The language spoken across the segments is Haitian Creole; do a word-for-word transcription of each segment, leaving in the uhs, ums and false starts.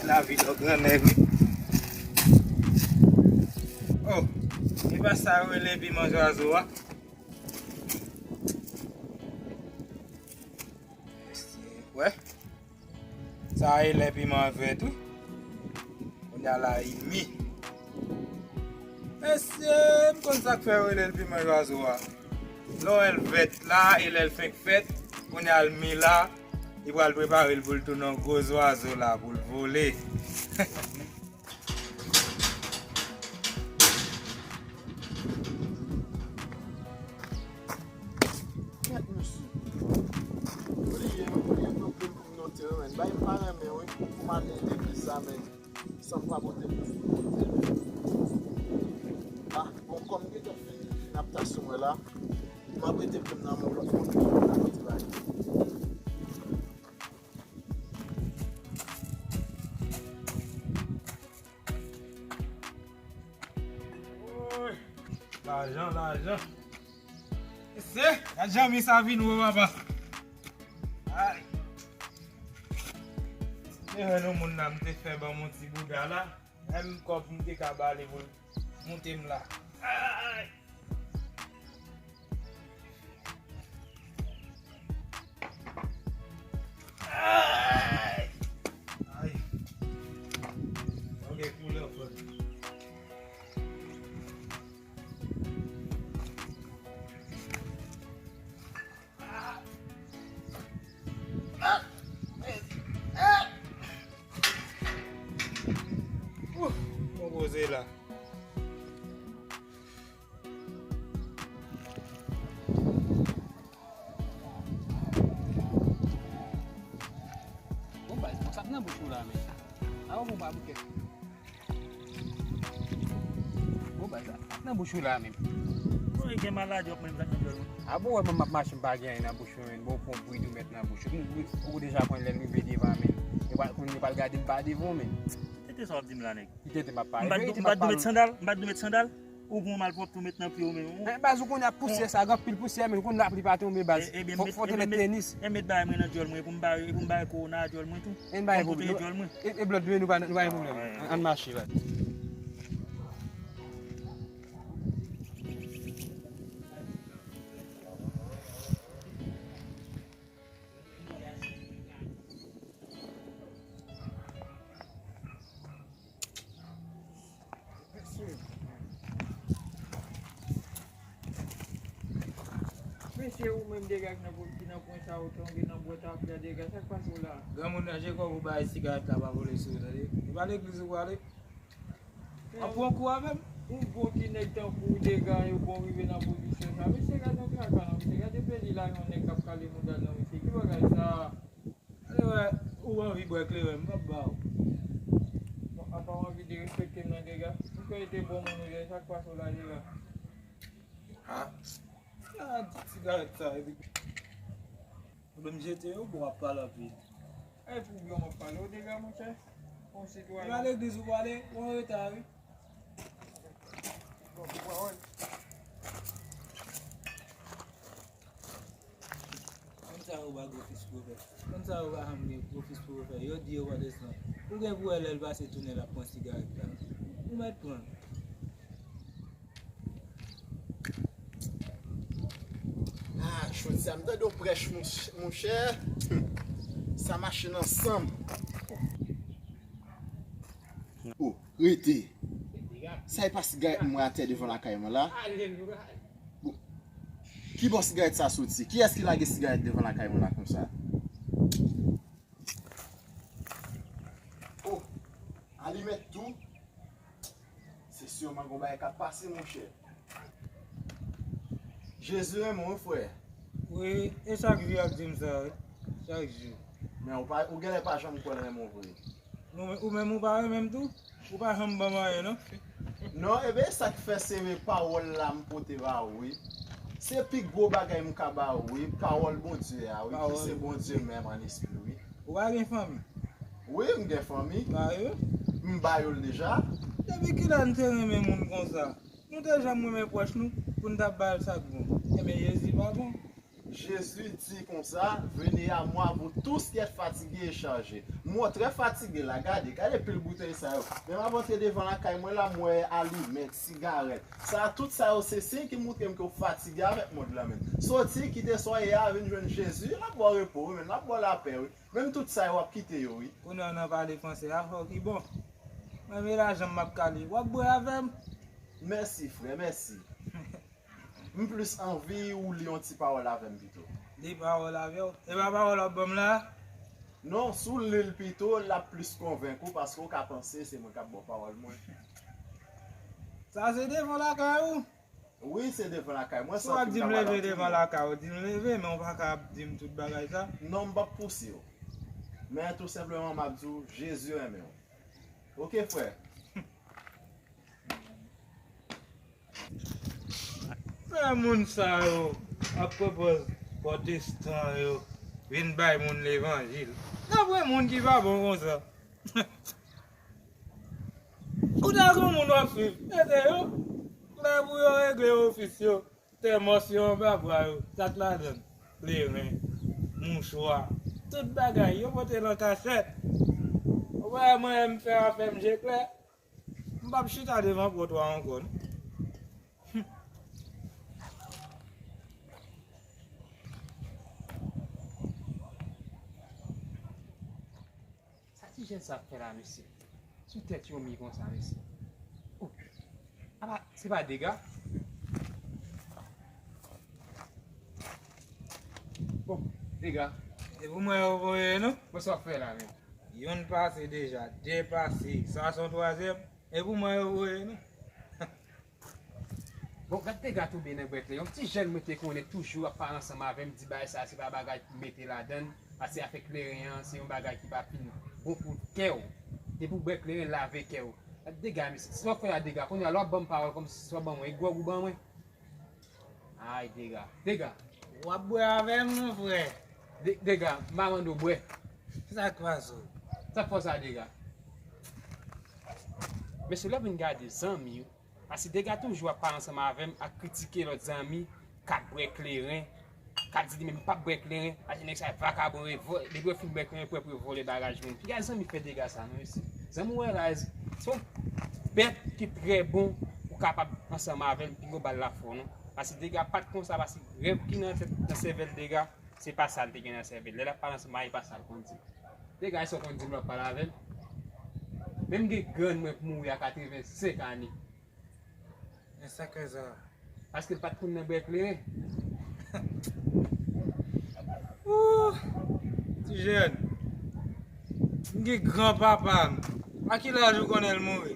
Lavi dò grannèg, wi. Oh, e pa sa yo rele piman zwazo a? Mesye, wè. Sa e lè piman vèt, wi. Kounye a la, i mi. Mesye, m konn sa k fè yo rele l piman zwazo a. Lè w wè l vèt la, e lè l fenk fèt, kounye a l mi la, li pral prepare l pou l tounen yon gwo zwazo la, pou l vole. Kèt mesye. Bliye, bliye pwoblèm kominote yo, men. Bay m pa renmen, wi, pou m ale legliz la, men. San m pa pote plis. Ah, bon, kòm m gentan fin, fin ap tasyon mwen la, m ap rete plim nan men yon lòt moun, pou m ta kontinye. Woy, lajan, lajan. Se, gad jan mi sa vin wo, papa. Ay. Te wè nou moun nan, m te fè ban m yon ti bouda la. Menm kòb m te ka ba li pou l moute m la. Ay. Ay. Ay. Ok, koulè fò. Ouh, mwen poze la. Bon, baz, bon, sa k nan bouch ou la, men. A, bon, pa bouke. Bon, baz, sa k nan bouch ou la, men. Bon, e gen maladi, w ap mande sa k nan djòl mwen. A, bon, wè, mwen, m ap mache, m pa gen anyen nan bouch mwen, men. Bon, ou pran bouyi tou mèt nan bouch ou. Ou, ou, ou deja konn lè l rive devan, men. Yo pral, kounye yo pral gade m pa devan, men. Tete sa w ap di m la, nèg. Ki tete m ap pale? M pa t dwe met sandal? M pa t dwe met sandal? Ou pran malpwòpte ou met nan pye w menm. Men baz, ou konnen ak pousyè sa, gen anpil pousyè, men ou konn lapli pa tonbe, baz. Fò, fò te met tenis. E met bagay mwen nan djòl mwen, pou m bare, pou m bare kowona a djòl mwen tou. Fò m pwoteje djòl mwen. E, e blòd dwe, nou pa, nou pa gen pwoblèm. Ann, ann mache, baz. Mesye, ou menm dega ki nan, ki nan kwen sa, ou tonbe nan bwè tafya, dega, sa k pase w la? Granmoun, ranje kò w pou bay sigarèt la pa vole sou ou, tande? E pa legliz ou prale? W ap pran kou avè m? Yon bon ti nèg tankou w, dega, yo bon rive nan pozisyon sa. Mesye, gade yon traka non, mesye, gade peli la, yon nèg k ap kale mouda l nan, mesye, ki bagay sa? Ale wè, ou anvi bwè kleren, m p ap ba w. Bon, apa w anvi derespekte m nan, dega? M kwè e te bon moun ou ye, sa k pase w la, dega? Ah, ah, ti sigarèt sa, epi. Ou menm jete yo, bon, w ap pale anpil. E pou blan w ap pale, w dega, monchè? Yon sitwayen. Ou pa legliz ou prale, ou anreta, wi. Bon, bon pawòl. Moun sa yo pa gen ofis pou yo fè. Moun sa yo pa janm gen ofis pou yo fè. Yo di yo pwotestan. Ou gen pou wè lè l pase tounen l ap pran sigarèt la. Ou mèt pran l. Ah, jodi a m tande yon prèch, monch-, monchè. Sa mache nan san m. Oh, rete. Sa e pa sigarèt m wè atè devan lakay mwen la? Bon, ki bò sigarèt sa soti? Kiyès ki lage sigarèt devan lakay mwen la konsa? Oh, alimèt tou. Se siman gon bagay k ap pase, monchè. Jezi renmen w, wi, frè. Wi, e chak jou y ap di m sa, wi. Chak jou. Men ou pa, ou genlè pa janm kwè l renmen w vre. Non, men ou menm ou pa renmen m tou? Ou pa janm ban m anyen, non? Non, e ben, sa k fè se pawòl la m pote ba ou, wi. Se pi gwo bagay m ka ba ou, wi. Pawòl Bondye a, wi, ki se Bondye menm an espri, wi. Ou pa gen fanmi? Wi, m gen fanmi. Ba yo? M ba yo l deja. Depi kilè n te renmen moun konsa? Nou te janm renmen pwòch nou pou n t ap ba l sa k bon. Enben, Jezi pa bon. Jezi di konsa, venez à moi, vous tous qui êtes fatigués et chargés. Mwen trè fatige la, gade, gade pil boutèy sa yo. Men m ap antre devan lakay mwen la, m wè alimèt, sigarèt. Sa, tout sa yo, se siy ki montre m ke w fatige avèk mond lan, menm. Soti, kite sa w ye a, vin jwenn Jezi, l ap ba w repo, wi, menm, l ap ba w lapè, wi. Menm tout sa yo, w ap kite yo, wi. Kounye a w nan pale franse a, fò ki bon. Mwen, men lajan m ap kale. W ap bwè avè m? Mèsi, frè, mèsi. M plis anvi ou li yon ti pawòl avè m pito. Li pawòl avè w? E pa pawòl w ap ban m la? Non, si w li l pito, l ap plis konvenk ou, paske w ka panse se mwen k ap ba w pawòl mwen. Sa se devan lakay ou? Wi, se devan lakay mwen. Si w ap di m leve devan lakay ou, di m leve, men w pa ka ap di m tout bagay sa. Non, m p ap pouse w. Men tou senpleman, m ap di w, Jezi renmen w. Oke, frè. Sa moun sa yo ap pwopoz pwotestan yo vin bay moun levanjil. N ap wè moun ki pa bon konsa. Ou ta gon moun w ap swiv, ede yo. Lè pou yo regle ofis yo, tèmòs yo anba bra yo, sa k ladan l, kleren, mouchwa, tout bagay, yo pote l an kachèt. Ou pa wè mwen menm m fè afè m je klè. M p ap chita devan pwotwa ankò, non. Sa ti jèn sa ap fè la, mesye? Sou tèt yon mi konsa, mesye. Oh. Apa, se pa Dega? Bon, Dega. E pou mwen yo voye, non? Bon, sa w ap fè la, menm? Youn pase deja, de pase, sa se yon twazyèm. E pou mwen yo voye, non? Bon, gad Dega tonbe nan bwè kleren. Yon ti jèn mwen te konnen toujou ap pale ansanm avè m, di bagay sa se pa bagay pou mete ladan l, paske afè kleren an se yon bagay ki pa fin bon pou kè w. Depi w bwè kleren, lave kè w. Gad Dega, mesye. Sa w ap fè la, Dega? Kounye a, lè w ap ban m pawòl kòmsi se w ap ban mwen, e gwòg ou ban mwen? Ay, Dega. Dega. W ap bwè avè m, mon frè. De- Dega, m pa mande w bwè. Sa k pase w? Sa k fè w sa, Dega? Mesye, lè w vin gade zanmi w, paske Dega toujou ap pale ansanm avè m, ap kritike lòt zanmi k ap bwè kleren, k ap di li menm li p ap bwè kleren, paske nèg sa yo vakabon, yo vò- depi yo fin bwè kleren, yo prè pou yo vòlè bagaj moun. Piga zanmi fè Dega sa, non, mesye. Zanmi w wè la, se yon bèt ki trè bon, ou kapab ansanm avè l, pinga w ba l lafwa w, non. Paske Dega pa t konsa, paske rèv ki nan tèt, nan sèvèl Dega, se pa sa l te gen nan sèvèl. Lè l ap pale ansanm avè m, e pa sa l konn di. Dega, èske w konn di m lè w ap pale avè l? Menm gen grann mwen k mouri a katrevensenk ane. Men sa k fè sa? Paske l pa t konn nan bwè kleren. Ooh! Ti jèn. M gen granpapa m. A ki laj ou konnen l mouri?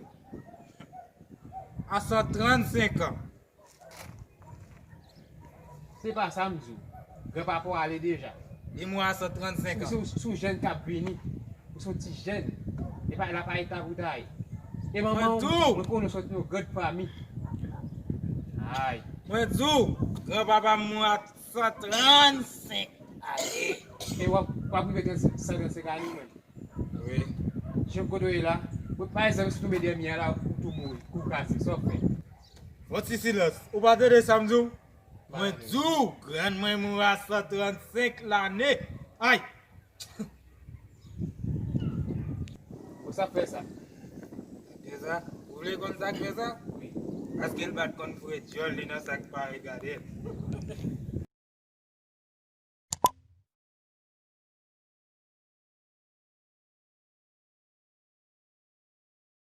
A san trannsenk an. Se pa sa m di w. Granpapa w ale deja. Li mouri a san trannsenk an. Ou se, ou se yon jèn k ap vini. Ou se yon ti jèn. E pa, la pa eta pou w ta ye. E manman w, mwen konnen w sot nan yon grann fanmi. Ay. Mwen di w, granpapa m mouri a san trannsenk ane. E w ap, w ap rive san trannsenk ane, mwen. Wi. Jan kote w ye la, mwen, pa egzanp, si w tonbe dèyè mi a la, ou tou mouri, kou w kase, sa w ap fè? Yon ti silans. Ou pa tande sa m di w? Mwen di w, grann mwen mouri a san trannsenk lane. Ay! Bon, sa k fè sa? Sa k fè sa? Ou vle konn sa k fè sa? Wi. Paske l pa t konn foure dyòl li nan sa k pare, gade l.